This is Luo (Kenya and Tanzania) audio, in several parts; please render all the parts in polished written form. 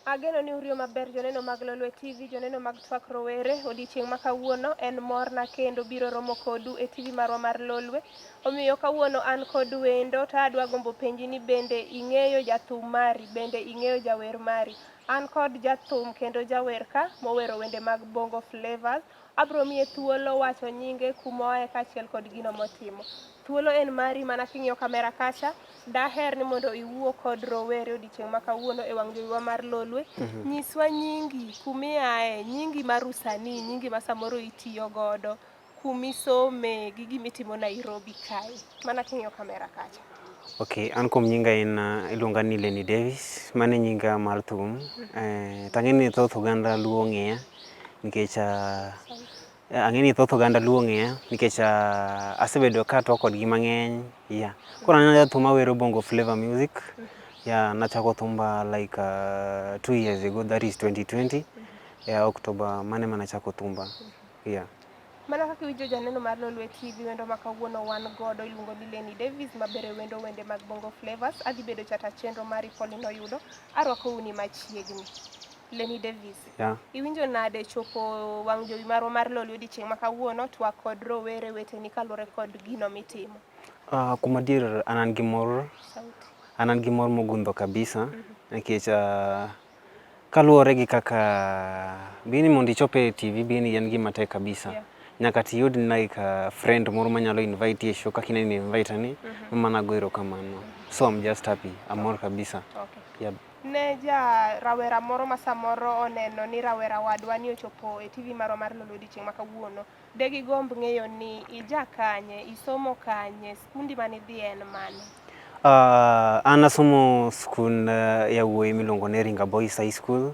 Ageno ni uriyo maber joneno mag Lolwe TV, joneno mag Twak Rowere. Odiechieng' ma kawuono en morna kendo biro romo kodu e TV marwa mar Lolwe. Omiyo kawuono an kod wendo to adwa gombo penji ni bende ing'eyo jathum mari, bende ing'eyo jawer mari. An kod jathum kendo jawer ka mowero wende mag Bongo Flavours. Abro miye thuolo wacho nyinge, kuma oaye kaachiel kod gino motimo. Thuolo en mari mana king'iyo kamera kacha. Daher ni mondo iwuo kod rowere odiechieng' ma kawuono e wang' jowiwa mar Lolwe. Nyiswa nyingi, kumiaye, nyingi mar usanii, nyingi ma samoro itiyo godo, kumisome gi gimitimo Nairobi kae. Mana king'iyo kamera kacha. Okay, an kuom nyinga en iluonga ni Lenny Davis, mano e nyinga mar thum. To ang'e ni thoth oganda luo ong'eya nikech ang'e ni thoth oganda luo ong'eya nikech asebedo ka atwak kodgi mang'eny. Yeah. Koro an jathum mawero bongo flava music. Yeah, nachako thumba like 2 years ago, that is 2020. Yeah, October mano ema nachako thumba. Yeah. Mana kaka iwinjo janeno mar Lolwe TV, wendo ma kawuono wan godo iluongo ni Lenny Davis mabere wendo wende mag Bongo Flavours. Adhi bedo chata chenro mari Pauline Oyudo. Arwakou ni machiegni. Lenny Davis. Yeah. Iwinjo nade chopo wang' jowi marwa mar Lolwe odiechieng' ma kawuono twak kod rowere weteni kaluwore kod gino mitimo? Kuom adier an gi mor, Sauti. an gi mor mogundho kabisa nikech kaluwore gi kaka bini mondo ichop e TV bini en gima tek kabisa. Nyaka tiyud like friend moro manyalo invite e show kaka ineno invite ni mana go erokamano. So I'm just happy, amor kabisa. Okay. Yeah. Ne ja rawera moro ma samoro oneno ni rawera wadwa ni ochopo e TV marwa mar Lolwe odiechieng' ma kawuono, de gigomb ng'eyo ni ija kanye, isomo kanye, skundi manidhiye en mane? An asomo skund yawuoyi miluongo ni Ringa Boys High School.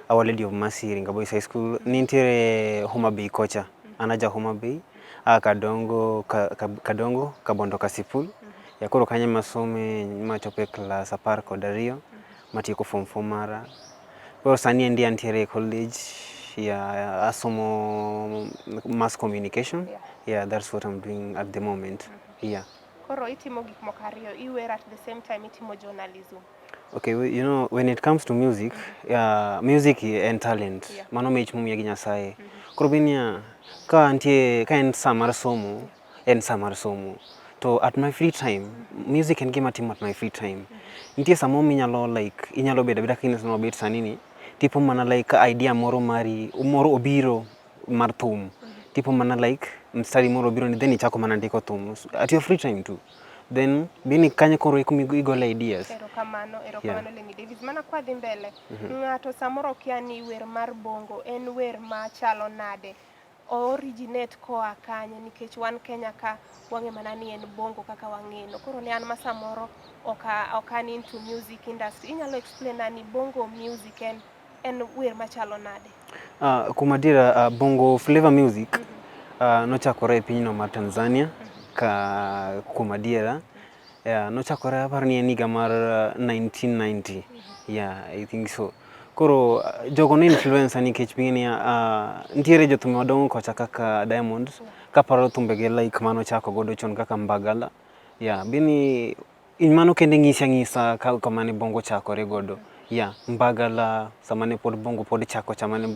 Our Lady of Mercy Ringa Boys High School. Nintiere Homa Bay kocha. An aja Homa Bay. A Kadongo, Kadongo, Kabondo Kasipul. Ya koro kanyo ema asome machopo e klas 12 matieko form 4 mara. Koro sani endi antiere e college ya asomo mass communication. Yeah, that's what I'm doing at the moment. Yeah. Koro itimo gik moko ariyo, iwer at the same time itimo journalism. Okay, when it comes to music, music en talent. Yeah. Mano mich momiya gi Nyasaye. Koro bed niya, ka antie, ka en sa mar somo, en sa mar somo. To at my free time, music en gima atimo at my free time. Nitie samoro minyalo like, inyalo bedo abeda kaka ineno wabet sani ni, tipo mana like ka idea moro mari, moro obiro mar thum. Tipo mana like mstari moro obiro ni then ichako mana ndiko thum at your free time too. Then bini kanyo koro e kuma igole ideas. Erokamano, erokamano Lenny Davis. Mana kwadhi mbele, ng'ato samoro kia ni wer mar bongo en wer machalo nade? O originate koa kanye? Nikech wan Kenya ka wang'e mana ni en bongo kaka wang'eno. Koro ne an ma samoro ok an into music industry. Inyalo explain na ni bongo music en wer machalo nade? Kuom adiera bongo flavor music nochakore e pinyno mar Tanzania ka kuom adiera yeah, nochakore aparo ni en higa mar 1990. Yeah, I think so. Koro jogo ne influence nikech ping'ni nitiere jothum madongo kocha kaka Diamond kaparo thumbege like manochako godo chon kaka Mbagala. Yeah, bini in mano kende ng'isi ang'isa kama ne bongo chakore godo. Yeah, Mbagala sama ne pod bongo pod chako cha mane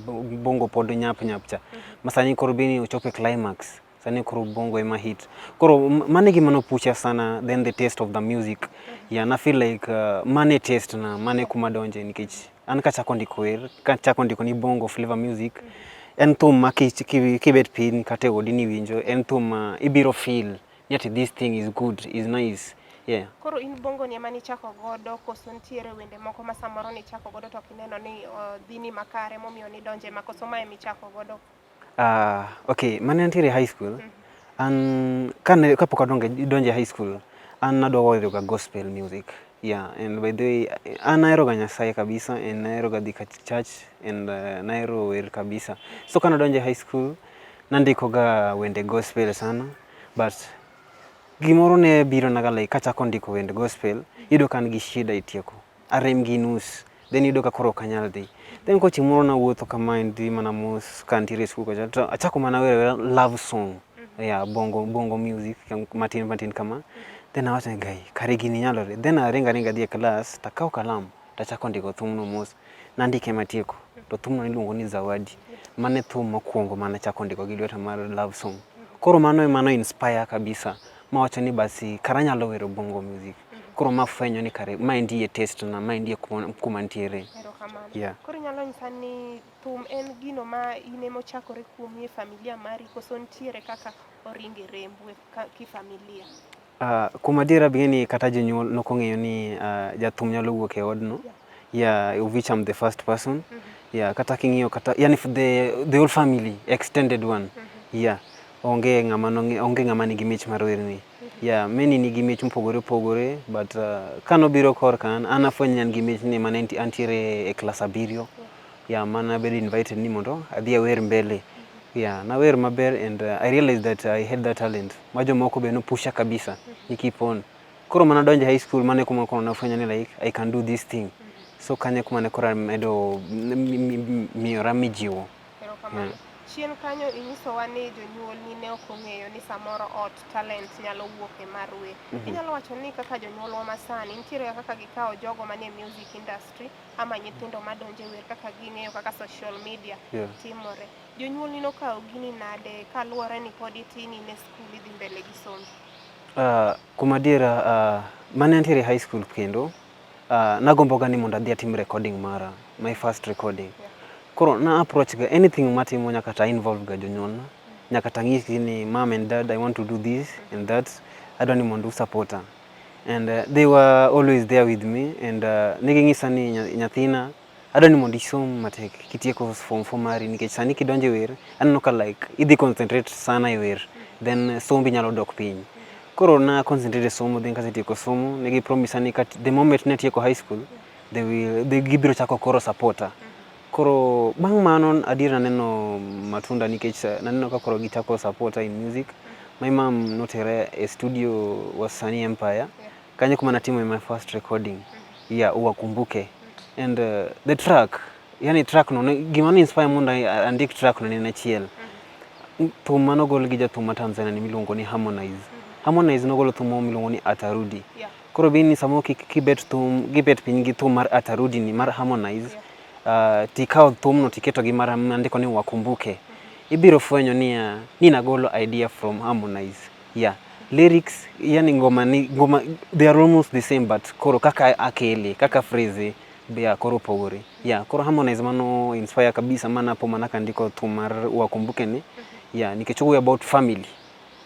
bongo pod nyap nyap cha. Ma sani koro bini ochopo e climax. Sani koro bongo ema hit. Koro mano e gima nopucha sana then the taste of the music. Yeah, na feel like mano e taste na, mano e kuma donje nikech an kachako ndiko wer, kachako ndiko ni bongo flavor music, en thum ma kibet piny kata e odi niwinjo, en thum ma ibiro feel ni ati this thing is good, is nice. Yeah. Koro in bongo ni ema nichako godo koso nitiere wende moko ma samoro nichako godo to ok ineno ni dhini makare momiyo nidonje ma koso ma ema ichako godo? Okay, mane antiere high school, an kane kapok adonjo donjo e high school, an nadwa wero ga gospel music. Yeah, and by the way, an ahero ga Nyasaye kabisa and nahero ga dhi church and nahero wer kabisa. So kana donjo e high school, nandiko ga wende gospel sana, but gimoro ne biro naga like kachako ndiko wend gospel, iyudo ka an gi shida e tieko. Arem gi nus, then iyudo ka koro ok anyal dhi. Then ko chieng' moro nawuotho kamaendi mana mos ka antiere e skul kocha, to achako mana wero awera love song. Yeah, bongo, bongo music matin matin kama. Then awacho ni gai, kare gini nyalore. Then aringo aringa adhi e klas, takawo kalam, tachako ndiko thumno mos. Nandike matieko. To thumno niluongo ni Zawadi. Mano e thum mokwongo mane achako ndiko gi lweta mar love song. Koro mano ema no inspire kabisa mawacho ni basi kara anyalo wero bongo music. Koro mafwenyo ni kare maendi e taste na, maendi e kuma ntiere. Erokamano. Yeah. Koro inyalo nyisa ni thum en gino ma in ema ochakore kuomi e familia mari koso nitiere kaka oringe rembu e kifamilia? Kuom adiera bing'e ni kata jonyuol nokong'eyo ni jathum nyalo wuok e odno. Yeah, of which I'm the first person. Yeah, kata king'iyo kata yani the whole family, extended one. Yeah. Onge ng'ama nong'e, onge ng'ama nigi mich mar werni. Yeah, many nigi mich mopogore opogore but kanobiro korka an, an afwenyo ni an gi mich ni mane antiere e klas abiriyo. Yeah, mana abedo invited ni mondo adhi awer mbele. Yeah, nawer maber and I realized that I had that talent. Ma jomoko be nopusha kabisa ni keep on. Koro mana donjo high school mane kuma koro nafwenyo ni like I can do this thing. So kanyo kuma ne koro amedo miyora mijiwo. Erokamano. Yeah. Chien kanyo inyisowa ni jonyuolni ne ok ong'eyo ni samoro ot talent nyalo wuok e mar wer. Inyalo wacho ni kaka jonyuolwa masani nitiere kaka gikawo jogo manie music industry ama nyithindo madonjo e wer kaka ging'eyo kaka social media timore. Jonyuolni nokawo gini nade kaluwore ni pod itin in e skul idhi mbele gi sombi? Kuom adiera mane antiere high school kendo nagomboga ni mondo adhi atim recording mara, my first recording. Koro na approach ga anything matimo nyaka to involve ga jonyuolna. Nyaka to anyisgi ni mom and dad I want to do this and that. Adwa ni mondo usupporta. And they were always there with me and ne ging'isa ni nyathina adwa ni mondo isom matek kitieko form 4 mari nikech sani kidonjo e wer aneno ka like idhi concentrate sana e wer then sombi nyalo dok piny. Koro na concentrate e somo then kasetieko somo ne gi promise ni the moment ne atieko high school they will they gibiro chako koro supporta. Koro bang' mano adier naneno matunda nikech naneno ka koro gichako supporta in music. My mom notera e studio Wasanii Empire. Kanyo kuma natimo my first recording. Yeah, Uwakumbuke. And the track, yani track no, gima ne inspire mondo andik track no ne en achiel. Thum manogol gi jathum ma Tanzania ni miluongo ni Harmonize. Harmonize nogolo thum moro miluongo ni Atarudi. Koro bini samoro kibet thum, gibet piny gi thum mar Atarudi ni mar Harmonize, tikawo thumno tiketo gi mar mandiko ni Wakumbuke. Ibiro fwenyo niya, ni nagolo idea from Harmonize. Yeah. Lyrics, yani ngoma ni, ngoma, they are almost the same but koro kaka akele, kaka phrase, yeah, koro opogore. Yeah, koro Harmonize mano inspire kabisa mana po mana kandiko thum mar Wakumbuke ni. Yeah, nikech owuoyo about family.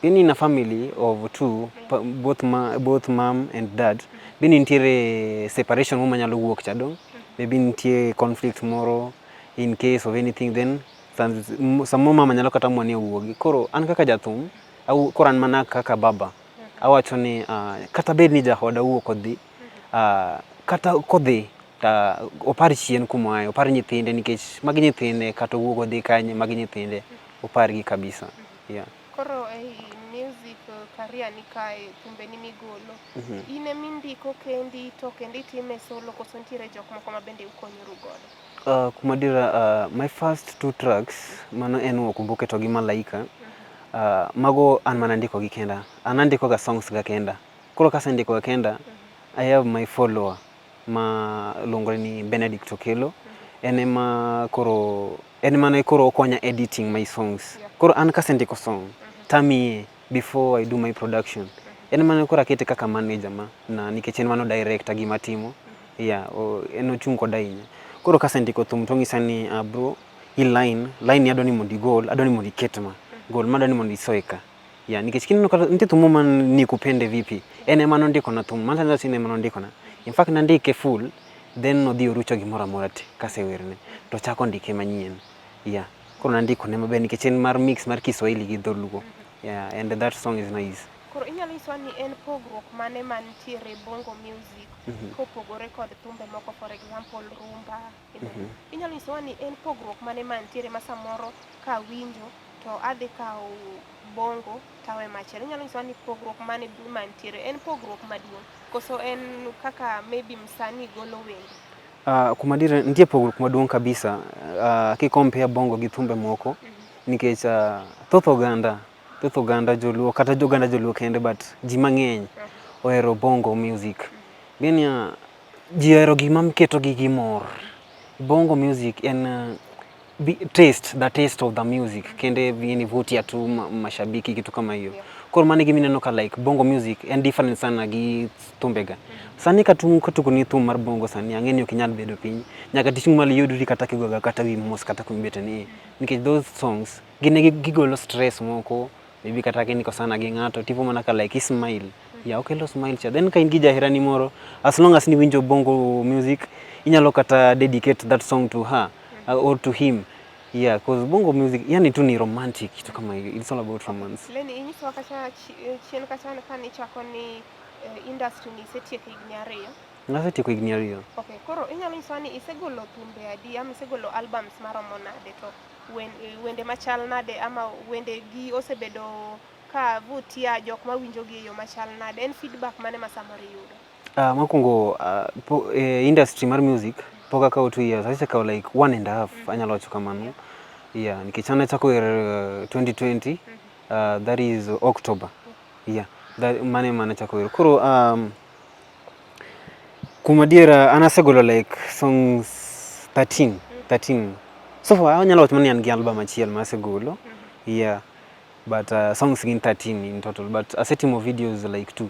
Being in a family of two, both, ma, both mom and dad, be nitiere separation moro manyalo wuok cha dong. Maybe nitie conflict moro in case of anything then samoro mama nyalo kata amua ni owuogi. Koro an kaka jathum, koro an mana kaka baba, awacho ni kata bed ni jaoda owuok odhi, kata kodhi opar chien kuma oaye, opar nyithinde nikech magi nyithinde kata owuok odhi kanye, magi nyithinde, opargi kabisa. Yeah. Koro ei music career ni kae, thumbeni migolo, in ema indiko kendi to kendo itime solo koso nitiere jok moko ma bende ukonyoru godo? Kuom adiera, my first two tracks, mano en Wakumbuke to gi Malaika, mago an mana ndiko gi kenda. An andiko ga songs ga kenda. Koro kasendiko ga kenda, I have my follower ma luongore ni Benedict Okelo. En ema koro, en mane koro okonya editing my songs. Koro an kasendiko song, tamiye before I do my production. En mane koro akete kaka manager ma na nikech en mano director gima timo. Yeah, en ochung' koda ahinya. Koro kasendiko thum to ong'isa ni bro, i line, line ni adwa ni mondo igol, adwa ni mondo iket ma. Gol ma adwa ni mondo isoe ka. Yeah, nikech kineno kata nitie thum moro ma Nikupende Vipi. En ema nondikona thum, mano tanyalo ni en ema nondikona. In fact nandike full, then nodhi orucho gimoro amora te kasewerne. To ochako ondike manyien. Yeah. Koro nandikone maber nikech en mar mix mar Kiswahili gi Dholuo. Yeah, and that song is nice. Koro inyalo nyisowa ni en pogruok mane mantiere bongo music kopogore kod thumbe moko for example rumba. Inyalo nyisowa ni en pogruok mane mantiere ma samoro kawinjo to adhi kawo bongo tawe machielo. Inyalo nyisowa ni pogruok mane mantiere, en pogruok maduong' koso en kaka maybe msanii golo wende? Kuom adier nitie pogruok maduong' kabisa ki compare bongo gi thumbe moko nikech thoth oganda joluo kata oganda joluo kende but ji mang'eny ohero bongo music. Ing'e niya, ji ohero gima keto gi gi mor. Bongo music en taste, the taste of the music kende inavutia tu mashabiki, kitu kama hiyo. Koro mano e gima ineno ka like bongo music en different sana gi thumbega. Sani katugo ni thum mar bongo sani, ang'e ni ok inyal bedo piny nyaka tichung' malo, iyudri kata kigoga kata wi mos kata kumibete ni, nikech those songs gin e gigolo stress moko. Maybe kata kinikosana gi ng'ato, tipo mana ka like ismile, yeah, okelo smile cha. Then ka in gi jaherani moro, as long as niwinjo bongo music, inyalo kata dedicate that song to her or to him, yeah, 'cause bongo music yani tu ni romantic, kitu kama hiyo. It's all about romance. Lenny, inyisowa kacha chien kacha ka nichako ni industry ni isetieko higni 2. Nasetieko higni 2. Okay, koro inyalo nyisowa ni isegolo thumbe adi ama isegolo albums maromo nade, to wende machal nade, ama wende gi osebedo ka vutia jok mawinjogi e yo machal nade? En feedback mane ma samoro iyudo? Mokwongo, industry mar music pok akawo 2 years, asekawo like one and a half, anyalo wacho kamano, yeah, nikech an achako wer 2020, that is October, yeah, mano ema nachako wer. Koro kuom adiera, an asegolo like songs 13, 13 so far. Anyalo wacho mana ni an gi album achiel ma asegolo, yeah, but songs gin 13 in total, but asetimo videos like two,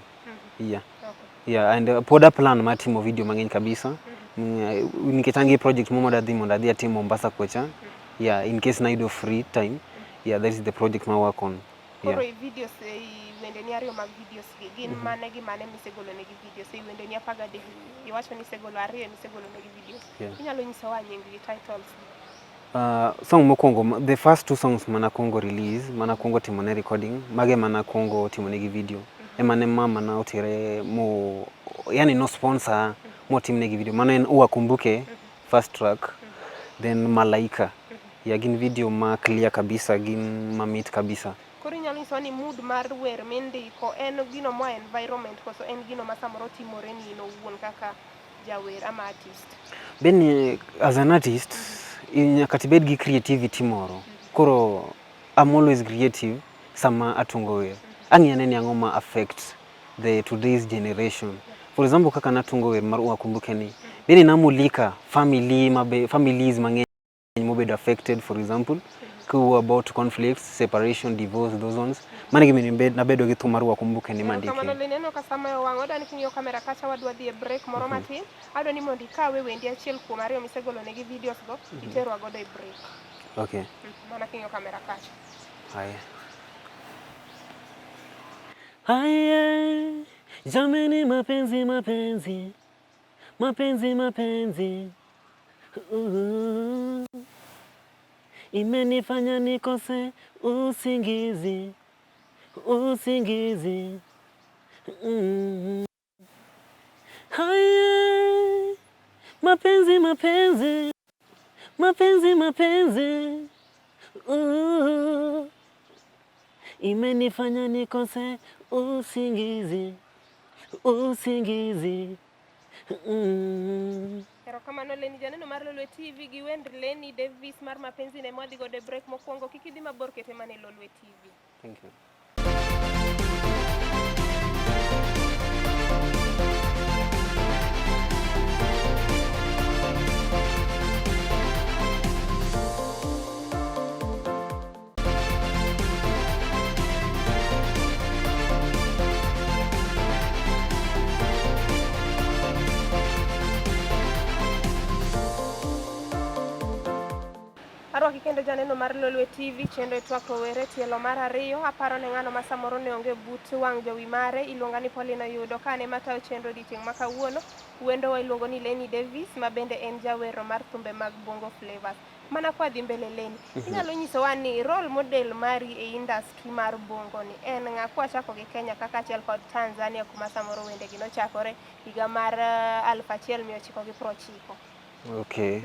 yeah. Yeah, and pod a plan mar timo video mang'eny kabisa, nikech an gi project moro madwa dhi mondo adhi atim Mombasa kocha, yeah, in case nayudo free time. Yeah, that is the project ma work on. Koro e videos, ei wendeni ariyo mag videos gi, gin mane gi mane misegolo negi videos ei wendeni 13? Iwacho ni isegolo ariyo misegolo negi videos. Inyalo nyisowa nying gi, titles gi? Song mokwongo, the first two songs manakwongo release, manakwongo timone recording, mage manakwongo timonegi video, ema ne mama na otere mo, yani no sponsor motimnegi video. Mano en Uwakumbuke, first track, then Malaika. Yeah, gin video ma clear kabisa, gin mamit kabisa. Koro inyalo nyisowa ni mood mar wer mindiko en gino moa environment, koso en gino ma samoro timore ni in owuon kaka jawer ama artist? Then as an artist, nyaka tibed gi creativity moro. Koro I'm always creative sama atungo wer. Ang'iyo ane ni ang'o ma affect the today's generation. For example, kaka natungo wer mar Uwakumbuke ni, bende namulika family mabe, families mang'eny mobedo affected, for example, kiwuoyo about conflicts, separation, divorce, those ones. Mano e gima nabedo gi thum mar Uwakumbuke ni mandike. Erokamano, Lenny. Aneno ka sama owang', odwa ni king'iyo kamera kacha, wadwa dhi e break moro matin. Adwa ni mondo ikawe wendi achiel kuom ariyo misegolo negi videos go, iterwa godo e break. Okay. Mana king'iyo kamera kacha. Haya. Haya, jameni, mapenzi, mapenzi, mapenzi, mapenzi. Imenifanya nikose usingizi, usingizi. Haya, mapenzi, mapenzi, mapenzi, mapenzi. Imenifanya nikose usingizi, usingizi. Erokamano, Lenny. Janeno mar Lolwe TV, gi wend Lenny Davis mar Mapenzi ne mwadhi godo e break mokwongo. Kik idhi mabor, kete mana e Lolwe TV. Thank you. Arwaki kendo, janeno mar Lolwe TV, chenro e twak rowere tielo mar ariyo. Aparo ne ng'ano ma samoro ne onge but wang' jowi mare, iluonga ni Pauline Oyudo ka an ema tayo chenro odiochieng' ma kawuono. Wendowa iluongo ni Lenny Davis, ma bende en jawero mar thumbe mag Bongo Flavors. Mana kwa dhi mbele, Lenny, inyalo nyisowa ni role model mari e industry mar bongo ni en ng'a, kwachako gi Kenya kaka achiel kod Tanzania, kuma samoro wendegi nochakore higa mar 1990? Okay.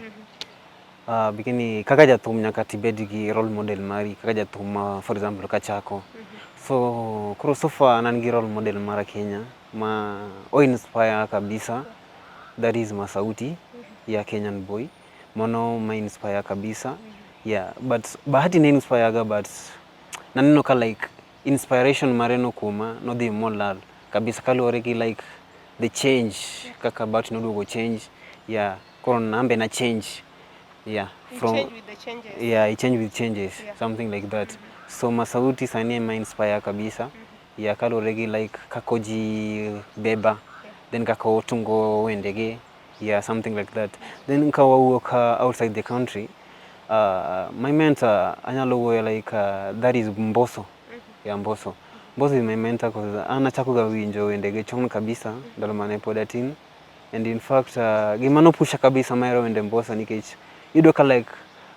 Bikini kaka jathum nyaka tibed gi role model mari kaka jathum ma, for example, kachako. So koro so far an gi role model mara Kenya ma o inspire kabisa, that is Masauti ya Kenyan Boy. Mano ma inspire kabisa. Yeah, but Bahati ne inspire ga, but naneno ka like inspiration mare no kuoma nodhi molal kabisa kaluwore gi like the change kaka Bahati noduogo change, yeah, koro nambe na change. Yeah. You From change with the changes. Yeah, I change with changes. Yeah. Something like that. So Masauti sani ema inspire kabisa. Yeah, kaluwore gi like kaka ji beba. Then kaka otungo wendege. Yeah, something like that. Then ka wawuok outside the country, my mentor anyalo wuoyo like that is Mbosso. Yeah, Mbosso. Mbosso is my mentor cause an achako ga winjo wendege chon kabisa ndalo mane pod atin. And in fact, gima nopusha kabisa mahero wende Mbosso nikech iyudo ka like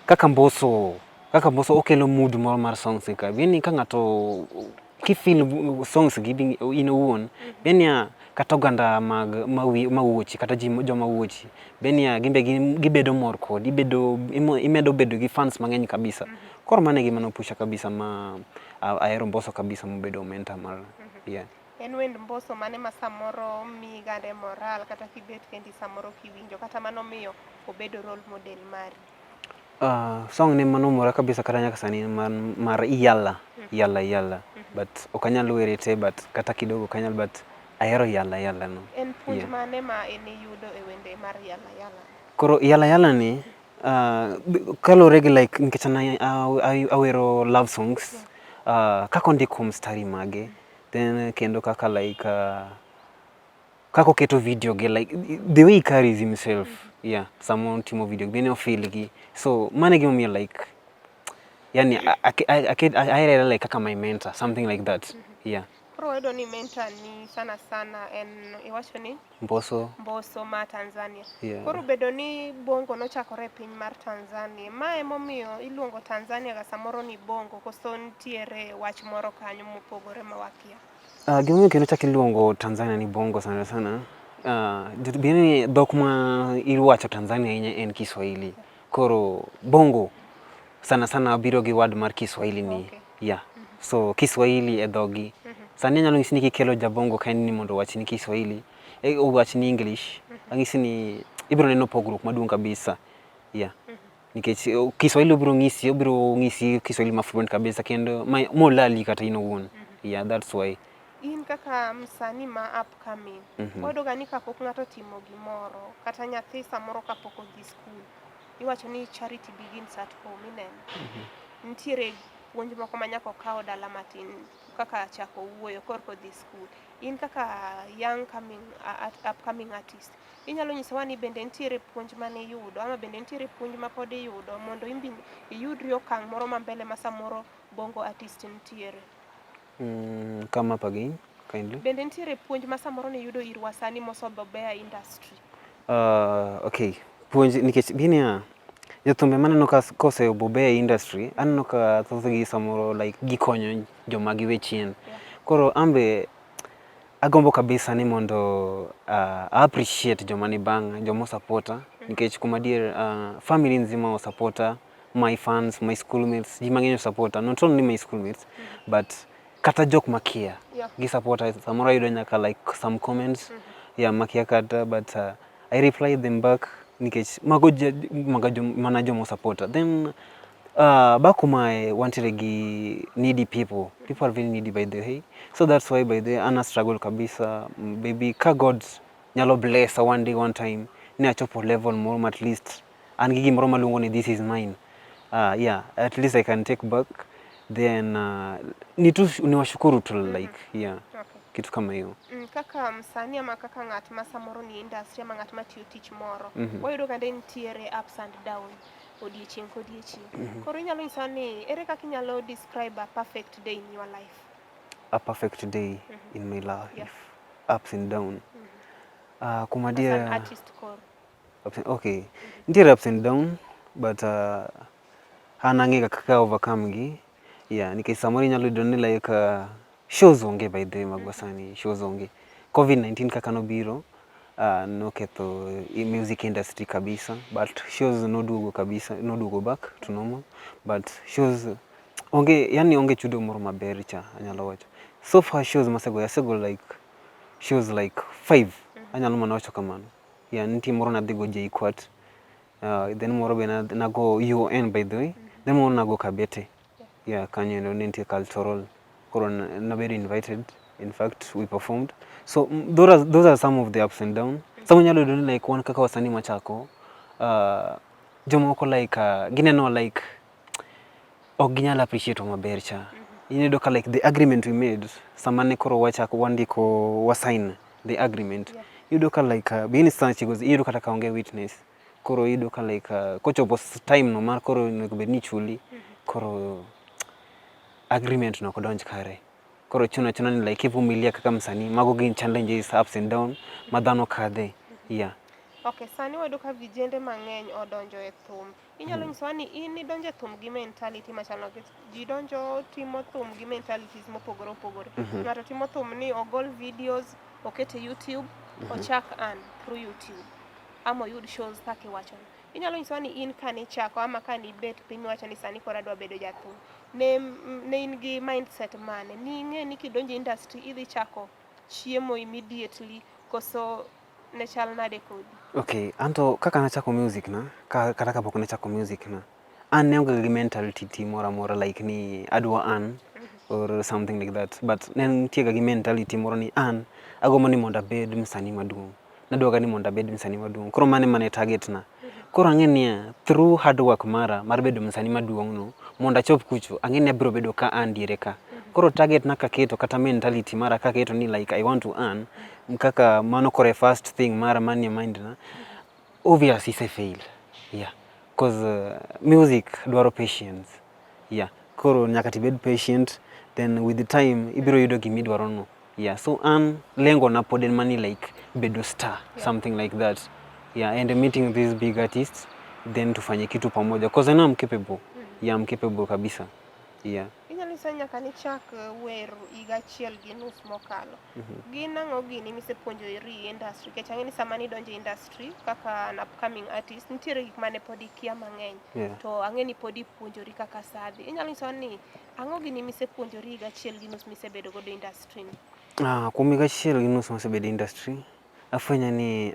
kaka Mbosso okelo mood moro mar songs ka. Yani ka ng'ato kifeel songs gi in owuon, yani kata oganda mag mawuochi kata ji joma wuochi benia gin be gibedo mor kodi ibedo imedo bedo gi fans mang'eny kabisa. Koro mano e gima nopusha kabisa ma ahero Mbosso kabisa mobedo mentor mara. Yeah. En wend Mbosso mane ma samoro miyi gande moral kata kibet kendi samoro kiwinjo kata manomiyo obedo role model mari? Song ne manomora kabisa kata nyaka sani en mar Yalla, Yalla Yalla. But ok anyal were te, but kata kidogo ok anyal, but ahero Yalla Yalla no. En puonj mane ma en iyudo e wende mar Yalla Yalla? Koro Yalla Yalla ni kaluwore gi like nikech an awero love songs, kaka ondiko mstari mage, then kendo kaka like kaka oketo video gi, like the way he carries himself, yeah, sama otimo video gi ofeel gi, so mano e gimomiyo like yani ahere like kaka my mentor, something like that, yeah. Koro wayudo ni mentor ni sana sana en iwacho ni Mbosso. Mbosso ma Tanzania. Yeah. Koro bedo ni bongo nochakore e piny mar Tanzania, ma emomiyo iluongo Tanzania ga samoro ni bongo, koso nitiere wach moro kanyo mopogore ma wakia? Gimomiyo kendo chak iluongo Tanzania ni bongo sana sana, ni dhok ma iwacho Tanzania ahinya en Kiswahili. Koro bongo sana sana biro gi word mar Kiswahili ni. Yeah. So Kiswahili e dhogi. Sani anyalo nyisi ni kikelo jabongo ka en ni mondo owach ni Kiswahili, owach ni English, ang'isi ni ibiro neno pogruok maduong' kabisa. Yeah. Nikech Kiswahili obiro ng'isi Kiswahili ma fluent kabisa kendo molali kata in owuon. Yeah, that's why. In kaka msanii ma upcoming, wayudo ga ni kapok ng'ato otimo gimoro, kata nyathi samoro kapok odhi skul, iwacho ni charity begins at home, ineno. Nitiere puonj moko ma nyaka okaw dala matin kaka chako wuoyo korka odhi skul. In kaka young coming, upcoming artist, inyalo nyisowa ni bende nitiere puonj mane iyudo ama bende nitiere puonj ma pod iyudo mondo in be iyudri okang' moro ma mbele ma samoro bongo artist nitiere? Come up again, kindly. Bende nitiere puonj ma samoro niyudo ir wasanii mosobobea industry? Okay, puonj nikech gini jothumbe maneno ka kosebobea e industry, aneno ka thothgi samoro like gikonyo joma giwe chien. Koro an be agombo kabisa ni mondo appreciate joma ni bang'a, joma osupporta nikech kuom adier family nzima osupporta, my fans, my schoolmates, ji mang'eny osupporta, not only my schoolmates, but kata jok makia gisupporta. Samoro ayudo nyaka like some comments, yeah, makia kata, but I reply them back nikech mago maga mana joma osupporta. Then back kuma wantiere gi needy people, people are very needy, by the way. So that's why, by the way, ana struggle kabisa. Maybe ka God nyalo bless one day, one time ni achopo level moro ma at least an gi gimoro maluongo ni this is mine, yeah, at least I can take back, then ni tu niwashukuru tu like, yeah. Kitu kama hiyo. Kaka msanii ama kaka ng'at ma samoro ni industry ama ng'at matiyo tich moro, wayudo ka nitiere ups and down odiechieng' kodiechieng'. Koro inyalo nyisa ni ere kaka inyalo describe a perfect day in your life? A perfect day in my life? Ups and down, kuom As an adiera artist koro. Okay, nitiere ups and down, but an ang'e kaka overcome gi, yeah, nikech samoro inyalo yudo ni like shows onge. By the way, magwa sani shows onge. COVID-19 kaka nobiro noketho music industry kabisa, but shows noduogo kabisa, noduogo back to normal, but shows onge, yani onge chudo moro maber cha anyalo wacho. So far shows masegoyo, asego like shows like five, anyalo mana wacho kamano. Yeah, nitie moro nadhi go JKUAT, then moro be nago UON, by the way, then moro nago Kabete. Yeah, kanyo endo ne nitie cultural, koro nabedo invited. In fact, we performed. So those are some of the ups and down. Sama inyalo yudo ni like wan kaka wasanii machako Jomoko like gineno like ok ginyal appreciate wa maber cha. Iyudo ka like the agreement we made sama ne koro wachako wandiko wa sign the agreement. Iyudo ka like being iyudo kata ka onge witness. Koro iyudo ka like kochopo time no mar koro onego bed ni ichuli, koro agreement no ok donj kare. Koro chuno achuna ni like ivumilia kaka msanii. Mago gin challenges, ups and down ma dhano kadhe. Yeah. Okay, sani wayudo ka vijende mang'eny odonjo e thum. Inyalo nyisowa ni in idonjo e thum gi mentality machal nade? Ji donjo timo thum gi mentalities mopogore opogore. Ng'ato timo thum ni ogol videos, oket e YouTube, ochak earn through YouTube. Ama oyud shows kaka iwachono. Inyalo nyisowa ni in kanichako ama kanibet piny miwacho ni sani koro adwa bedo jathum. Ne in gi mindset mane? Ning'e ni kidonjo e industry idhi chako chiemo immediately koso ne chal nade kodi? Okay, anto kaka nachako music na, kata kapok nachako music na, an ne aonge gi mentality ti moro amora like ni adwa earn or something like that. But ne nitie ga gi mentality moro ni an agombo ni mondo abed msanii maduong'. Nadwa ga ni mondo abed msanii maduong'. Koro mano ema ne target na. Koro ang'e niya, through hard work mara mar bedo msanii maduong' no, mondo achop kucho, ang'e ni abiro bedo ka an diere ka. Koro target na kaketo kata mentality mara kaketo ni like I want to earn, kaka mano koro e first thing mara manie mind na, obvious ise fail. Yeah. Cause music dwaro patience. Yeah. Koro nyaka tibed patient, then with the time ibiro yudo gimidwaro no. Yeah. So an lengo na pod en mani like bedo star, something like that. Yeah, and meeting these big artists, then tufanye kitu pamoja. Cause I know I'm capable. Yeah, I'm capable kabisa. Yeah. Inyalo nyisa ni nyaka nichak wer higa achiel gi nus mokalo. Gin ang'o gini misepuonjori e industry? Nikech ang'e ni sama nidonjo e industry kaka an upcoming artist, nitiere gik mane pod ikia mang'eny. To ang'e ni pod ipuonjori kaka saa dhi. Inyalo nyisowa ni ang'o gini misepuonjori higa achiel gi nus misebedo godo e industry ni? Kuom higa achiel gi nus masebedo e industry, afwenyo ni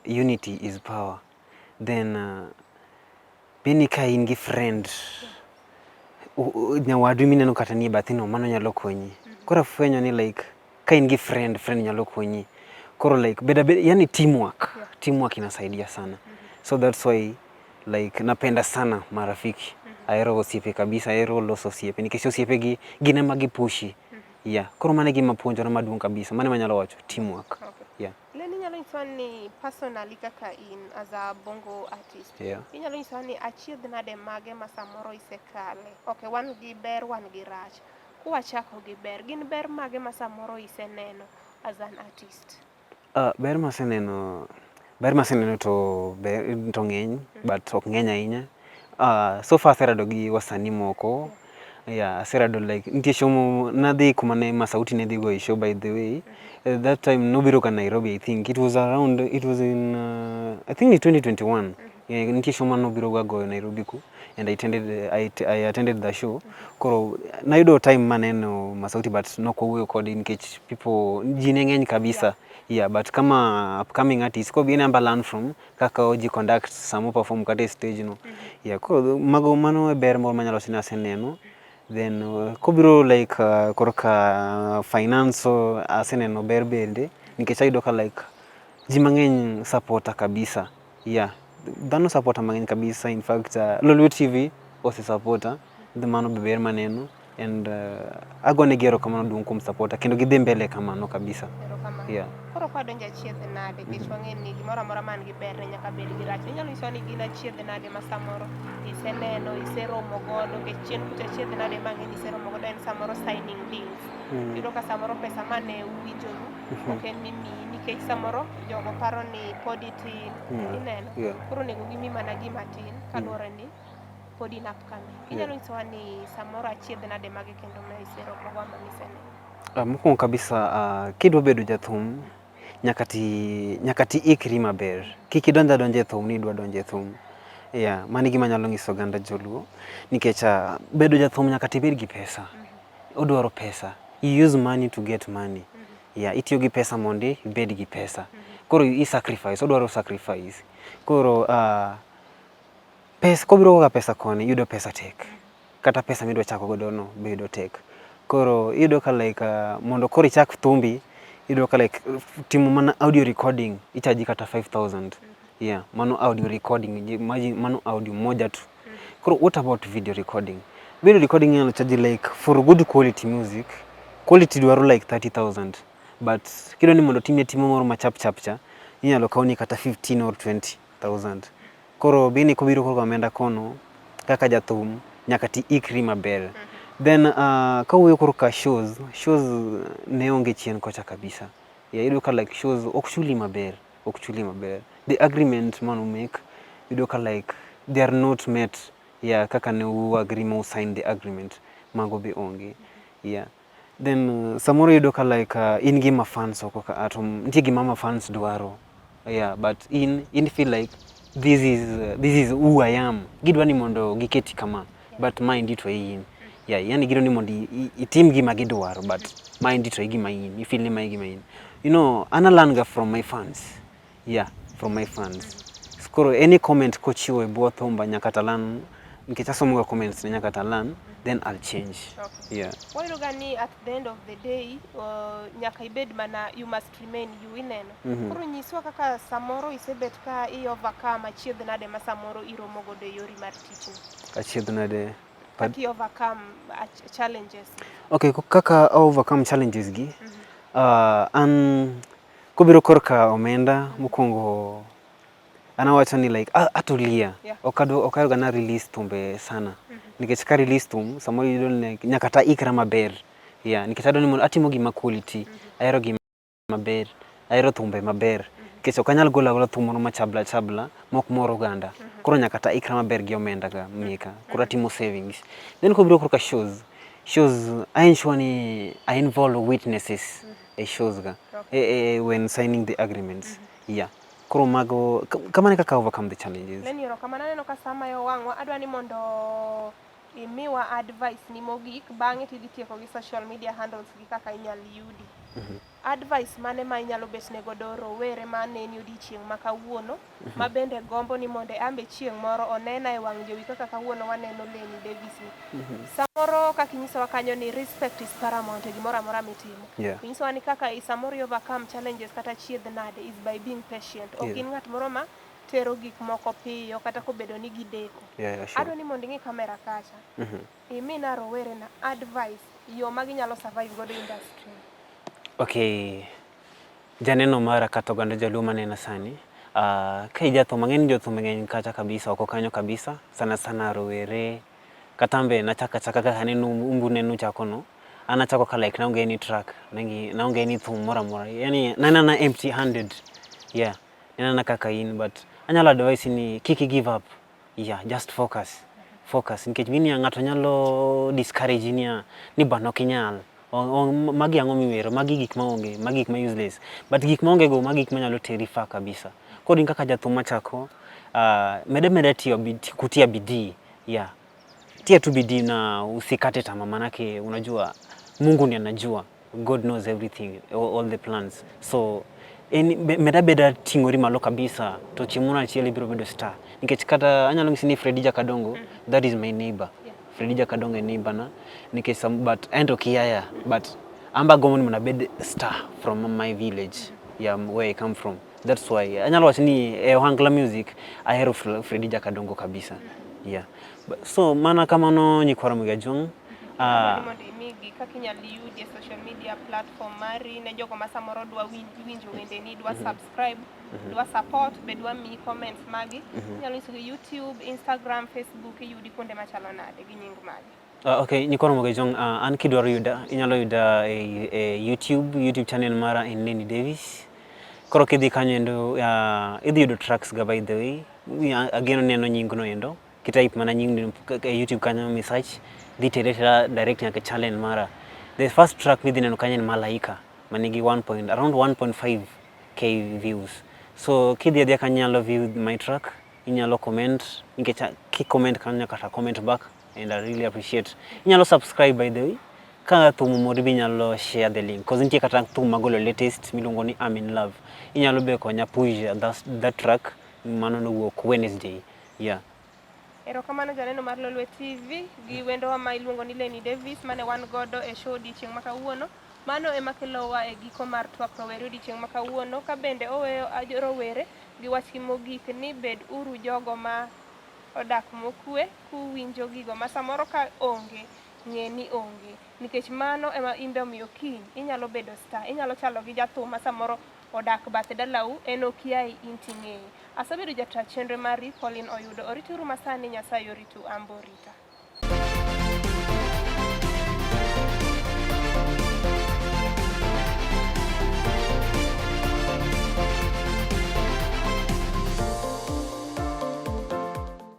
unity is power. Then bed ka in gi friend, nyawadu mineno kata nie bathi no mano nyalo konyi. Koro afwenyo ni like ka in gi friend, friend nyalo konyi. Koro like beda beda, yani teamwork. Teamwork inasaidia sana. So that's why like napenda sana marafiki. Ahero osiepe kabisa, ahero loso osiepe nikech osiepe gi gin ema gipushi. Yeah. Koro mano e gima puonjora maduong' kabisa. Mano ema anyalo wacho, teamwork. Okay. Yeah. Len inyalo nyisowa ni personally kaka in as a bongo artist, inyalo nyisowa ni achiedh nade mage ma samoro isekale? Okay, wan gi ber, wan gi rach. Kwachako gi ber, gin ber mage ma samoro iseneno as an artist? Ber maseneno, ber maseneno to ber to ng'eny but ok ng'eny ahinya. So far aserado gi wasanii moko. Yeah, aserado like nitie show mo nadhi kuma ne Masauti ne dhi goye show by the way. That time nobiro ka Nairobi, I think. It was around, it was in I think ni 2021. Yeah, nitie show mane obiro ga goyo Nairobi ku and I attended the show. Koro nayudo time maneno Masauti but nok wawuoyo kode nikech people ji ne ng'eny kabisa. Yeah, but kama upcoming artist koro gin amba learn from kaka oji conduct sama o perform kata e stage no. Yeah, koro mago mano e ber moro manyalo wacho ni aseneno. Then kobiro like korka finance aseneno ber bende nikech ayudo ka like ji mang'eny supporta kabisa. Yeah, dhano supporta mang'eny kabisa. In fact, Lolwe TV ose supporta, mano be ber maneno and agonegi erokamano maduong' kuom supporta kendo gidhi mbele kamano kabisa. Erokamano. Yeah. Koro kwadonjo achiedh nade, nikech wang'e ni gimoro amora man gi berne nyaka bed gi rachne. Inyalo nyisowa ni gin achiedh nade ma samoro iseneno, iseromo godo, nikech chien kucha achiedh nade mang'e ni iseromo godo en samoro signing deals. Iyudo ka samoro pesa mane uwinjoru ok en mimiyi nikech samoro jogo paro ni pod itin, ineno? Koro onego gimiyi mana gima tin kaluwore ni pod in upcoming. Inyalo nyisowa ni samoro achiedh nade mage kendo ma iseromo go ama miseneno? Mokwongo kabisa kidwa bedo jathum nyaka ti ikri maber. Kik idonj adonja e thum ni idwa donjo e thum. Yeah, mano e gima anyalo nyiso oganda joluo. Nikech bedo jathum nyaka tibed gi pesa. Odwaro pesa. You use money to get money. Yeah, itiyo gi pesa mondi ibed gi pesa. Koro i sacrifice, odwaro sacrifice. Koro pesa kobiro koka pesa koni, yudo pesa tek. Kata pesa midwa chako godo no be yudo tek. Koro iyudo ka like mondo koro ichak thumbi, iyudo ka like timo mana audio recording ichaji kata 5000. Yeah, mano audio recording, imagine mano audio moja tu. Koro what about video recording? Video recording inyalo charge like for good quality music, quality dwaro like 30,000. But kidwa ni mondo timie timo moro ma chap chap cha, inyalo kawni kata 15 or 20,000. Koro bini kobiro korka omenda kono, kaka jathum, nyaka ti ikri maber. Then kawuoyo korka shows, shows ne onge chien kocha kabisa. Yeah, iyudo ka like shows ok chuli maber, ok chuli maber. The agreement manu make, iyudo ka like they are not met. Yeah, kaka ne u agree ma u sign the agreement, mago be onge. Yeah. Then samoro iyudo ka like in gi ma fans oko ka to nitie gima ma fans dwaro. Yeah, but in feel like this is who I am. Gidwa ni mondo giketi kama, but maendi to e in. Yeah, yani gidwa ni mondo itim gima gidwaro, but maendi to e gima in. I feel ni mae e gima in. An a learn ga from my fans. Yeah, from my fans. Koro any comment kochiwo e bwo thumba nyaka to learn, nikech asomo ga comments ne nyaka to learn, then I'll change. Okay. Yeah. Wayudo ga ni at the end of the day nyaka ibed mana, you must remain you, ineno. Koro nyiswa kaka samoro isebet ka i overcome achiedh nade ma samoro iromo godo e yori mar tich ni. Achiedh nade? Kaka i overcome challenges. Okay, kaka I overcome challenges gi, an kobiro korka omenda, mokwongo an awacho ni like atulia. Ok ahero ga na release thumbe sana. Nikech ka release thum, samoro iyudo ni nyaka ta ikra maber. Yeah, nikech adwa ni mondo atimo gima quality, ahero gima maber, ahero thumbe maber. Nikech ok anyal golo agola thum moro machabla chabla mok mor oganda. Koro nyaka ta ikra maber gi omenda ga meka. Koro atimo savings. Then kobiro korka shows, shows I ensure ni I involve witnesses e shows ga. When signing the agreements. Yeah. Koro mago, kamano e kaka overcome the challenges. Lenny, erokamano. Aneno ka sa mayo wang'wa. Adwa ni mondo imiwa advice ni mogik, bang'e tidhi tieko gi social media handles gi kaka inyal yudi. Advice mane ma inyalo bet ne godo rowere ma neni odiochieng' ma kawuono, ma bende gombo ni mondo ambe chieng' moro onena e wang' jowi kaka kawuono waneno Lenny Davis ni. Samoro kaka inyisowa kanyo ni respect is paramount e gimoro amora mitimo. Inyisowa ni kaka samoro i overcome challenges kata chiedh nade is by being patient. Ok in ng'at moro ma tero gik moko piyo kata kobedo ni gideko. Yeah, sure. Adwa ni mondo ing'i kamera kacha. Imina rowere na advice yo ma ginyalo survive godo industry. Okay, janeno mara kata oganda jaluo manena sani, ka ijathum, ang'e ni jothum ng'eny kacha kabisa, oko kanyo kabisa, sana sana rowere, kata an be nachako achaka kaka aneno umbu neno uchako no, an nachako ka like naonge any track, naonge any thum moro amora, yani ne an ana empty handed, yeah, ne an ana kaka in, but anyalo advise ni kik i give up, yeah, just focus, focus, nikech ng'eni ng'ato nyalo discourage niya, ni bana ok inyal, magi ang'o miwero, magi gik maonge, magi gik ma useless, but gik maonge go, magi gik manyalo teri far kabisa. Koro in kaka jathum machako, med ameda tiyo kutia bidii, yeah, tia tu bidii na usikate tamaa, manake unajua Mungu ndiye anajua, God knows everything, all the plans. So med abeda ting'ori malo kabisa, to chieng' moro achiel ibiro bedo star. Nikech kata anyalo nyisi ni Freddy Jakadongo, that is my neighbor. Freddy Jakadongo e neighbor na, nikech but en to kiaya, but an be agombo ni mondo abed star from my village, yeah, where I come from. That's why anyalo wacho ni e ohangla music ahero Freddy Jakadongo kabisa. Yeah. So mana kamano nyikwa Ramogi Ajwang'. Adwa ni mondo imigi kaka inyal yudi e social media platform mari ne jogo ma samoro dwa winjo wendeni, dwa subscribe, dwa support, be dwa miyi comments magi. Inyalo nyisogi YouTube, Instagram, Facebook, iyudi kuonde machalo nade gi nying magi? Okay, nyikwa Ramogi Ajwang', an kidwaro yuda, inyalo yuda e YouTube channel mara en Lenny Davis. Koro kidhi kanyo endo, idhi yudo tracks ga by the way. Ageno neno nyingno endo. Kitype mana nyingno e YouTube kanyo mi search, dhi tere tera direct nyaka channel mara. The first track midhi neno kanyo en Malaika, manigi one point, around 1.5K views. So kidhi adhiya kanyo inyalo view my track, inyalo comment, nikech ki comment kanyo nyaka ta comment back, and I really appreciate. Inyalo subscribe by the way. Ka thum omori be inyalo share the link, cause nitie kata thum magolo latest miluongo ni I'm in Love. Inyalo be konya push that track, mano nowuok Wednesday. Yeah. Erokamano janeno mar Lolwe TV gi wendowa ma iluongo ni Lenny Davis mane wan godo e show odiochieng' ma kawuono. Mano ema kelowa e giko mar twak rowere odiochieng' ma kawuono ka bende oweyo rowere gi wachgi mogik ni bed uru jogo ma odak mokwe kuwinjo gigo ma samoro ka onge ng'e ni onge nikech mano ema inbe omiyo kiny inyalo bedo star inyalo chalo gi jathum ma samoro odak bath dalau en okiayi in ting'eye. Asebedo jata chenro mari Pauline Oyudo. Orituru masani Nyasaye oritu an be orita.